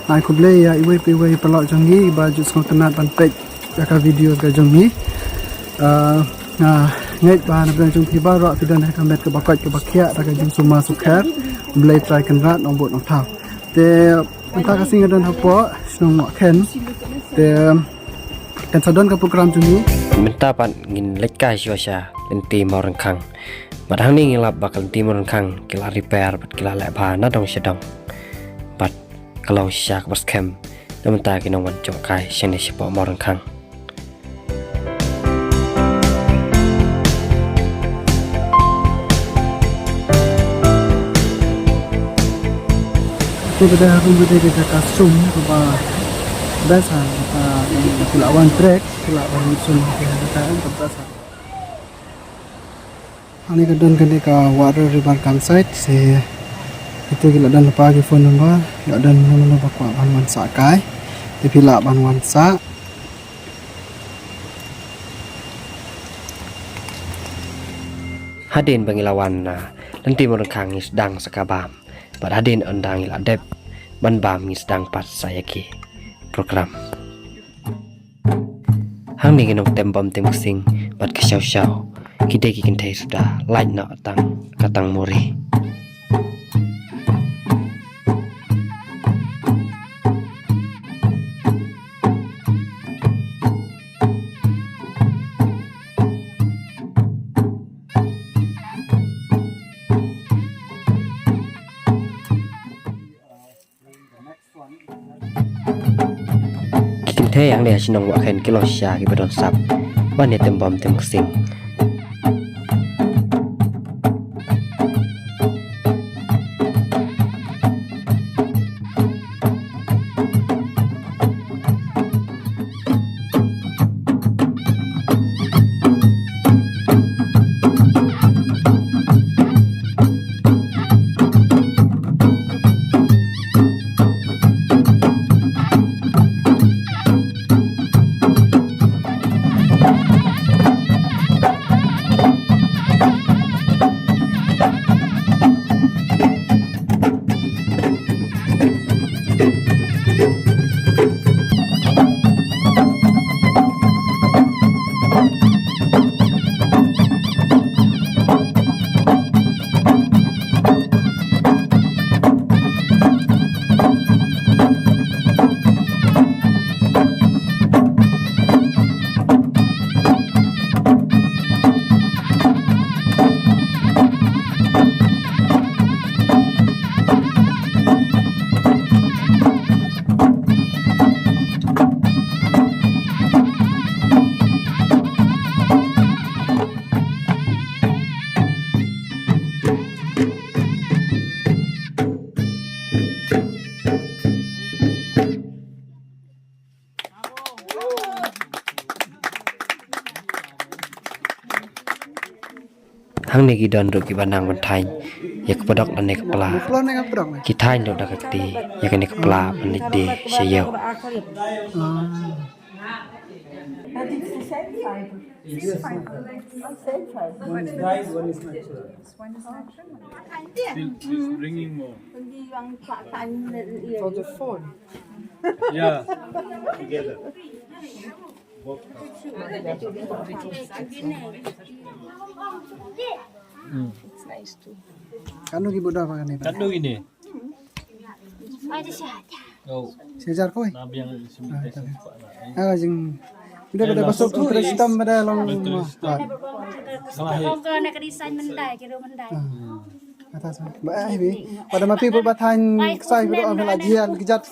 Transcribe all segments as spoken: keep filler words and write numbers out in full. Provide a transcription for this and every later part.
Ai khublei ïa iwei pa iwei paralok jong ngi ba ju sngewtynnat ban peit ïa ka video ka jong ngi. Ah, ah, ngeit ba na pdeng jong phi baroh phi don ha ka met kaba koit kaba khiah da ka jingsumar sukher. U Blei Trai Kynrad un bud un thaw. Te mynta ka sngi nga don hapoh shnong Wahkhen. Te kan sa don ka program jong ngi. Mynta pat ngin leit kai shuwa sha lynti Mawryngkhang. Bad hangne ngi lap ba ka lynti Mawryngkhang ki la repair bad ki la leh bha na dong sha dong. Bad ka long shisha kaba skhem. Na mynta ki nongwan jong kai shane shapoh Mawryngkhang. Te bad ha rum bad ka jaka sum kaba best ha, ah, ki la wan trek, ki la wan sum, ki la wan trek, ka best ha. Ani ka don kane ka Wahreh River Campsite, se itu ki la don lypa ki phone number, la don mano mano ba kwah ban wan sah kai. Te phi lah ban wan sah. Hadien ba ngi la wan na lynti Mawryngkhang ngi sdang sa ka bam. Bad hadien ynda ngi la dep ban bam ngi sdang pat sa ïa ki program. Hangne ki nongtem bom tem ksing bad ka shaw shaw ki dei ki kynthei suda lait noh tang ka tang muri. Ki kynthei hangne ha shnong Wahkhen ki long shisha kiba don sap ban ïa tem bom tem ksing. Hangne ki don ruh kiba nang ban thaiñ ïa ka pdok lane ka pla. Ki thaiñ ruh da ka kti ïa kane ka pla ban leit die sha ïew. Ah. But it's the same fiber. It's the same fiber. Same fiber. One is dyed, one is natural. One is natural. Still, she's bringing more. For the phone. Yeah, together. It's nice too. Katno ki buh da ba kane? Katno kine? Oh. Shi hajar koi? Na biang sim. Ah, jing. Ida bada basuk tu terus tam bada long. Salah. Kong ka nak design mendai, kira mendai. Atas. Ba ai bi. Pada mapi buh ba thaiñ ksai buh am la jian kjat.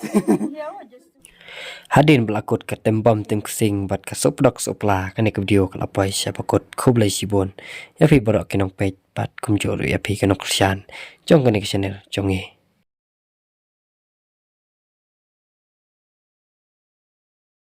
Hadien ba la kut ka tem bom tem ksing bad ka sop dok sop la kane ka video ka la poi sha ba kut, khublei shibun ïa phi baroh ki nongpeit bad kumjuh ruh ïa phi ki nongkyrshan jong kane ka channel jong ngi.